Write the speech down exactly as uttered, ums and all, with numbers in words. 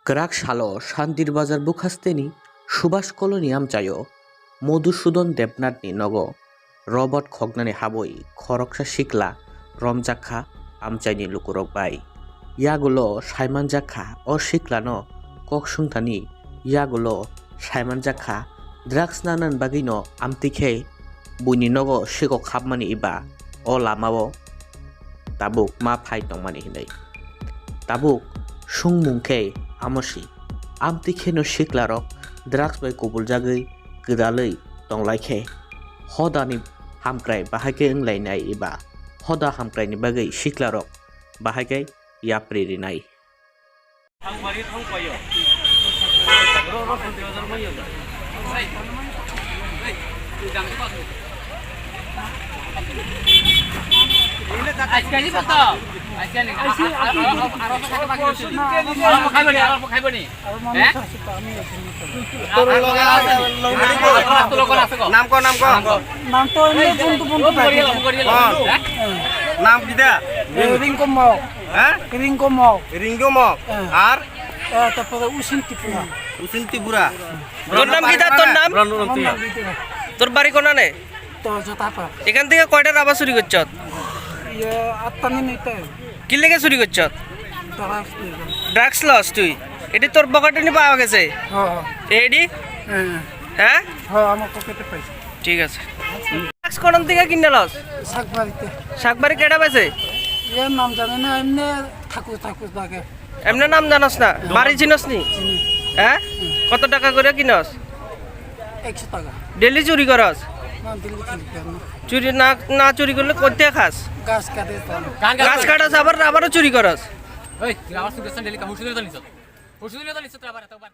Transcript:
Kwrak salo Shantir Bazar bukhasteni Subhas Colony amchaio Madhusudan Debnathni nogo robot khoknani habwi khoroksa sikla romjak kha amchaini lukurok bai. Yagulo saimanjak kha o siklano kok sungthani, yagulo saimanjak kha drugs nanani bagwino amtwi khe buini nogo sikok hapmani eba o lamao tabuk ma phai tongmani hinwi. Tabuk sungmung khe amo si, amtwi kheno siklarok drugs bai kubuljagwi kwdalwi tonglaikhe hodani hamkrai bahai khe wnglainai eba hoda hamkraini bagwi siklarok bahai khe yapri rinai. নাম ক, নাম ক। নাম তো এমনি বন্ধু বন্ধু ডাকে। কোন? নাম কিতা? এ, রিঙ্কু মগ। হ্যাঁ? রিঙ্কু মগ। রিঙ্কু মগ। হ্যাঁ। আর? এ, তারপরে উসিন ত্রিপুরা। উসিন ত্রিপুরা। তোর নাম কিতা? তোর নাম? আমার নাম বিদ্যুৎ। তোর বাড়ি কোনানে? তো জোতাপাড়া। এখান থেকে কয়টা রাবার চুরি করছত? ইয়ে, আটটা নিতে। কি লেগে চুরি করছত? তারা আসতে। ড্রাগস লস তুই? এটি তোর পকেটে নি পাওয়া গেছে? হ্যাঁ, হ্যাঁ। এডি? হ্যাঁ। হ্যাঁ? হ্যাঁ, আমার পকেটে পাইছি। ঠিক আছে। ড্রাগস কোন থেকে কিনে লস? শাকবাড়িতে। শাকবাড়ি কেটা বেচে? এর নাম জানি না, এমনি ঠাকুর ঠাকুর লাগে। এমনি নাম জানস না? বাড়ি চিনস নি? চিনি। হ্যাঁ? কত টাকা করে কিনস? একশো টাকা। ডেলি চুরি করস? না, ডেলি চুরি করি না। চুরি না, না চুরি করলে কোথায় খাস? গাছ কাটে তো। গাছ কাটস, আবার, আবারও চুরি করস? এই, তুই আবার চুরি করছিস, ডেলি কা-, পরশু দিন তো নিছ। পরশু দিন তো নিছ, তুই আবার এতবার।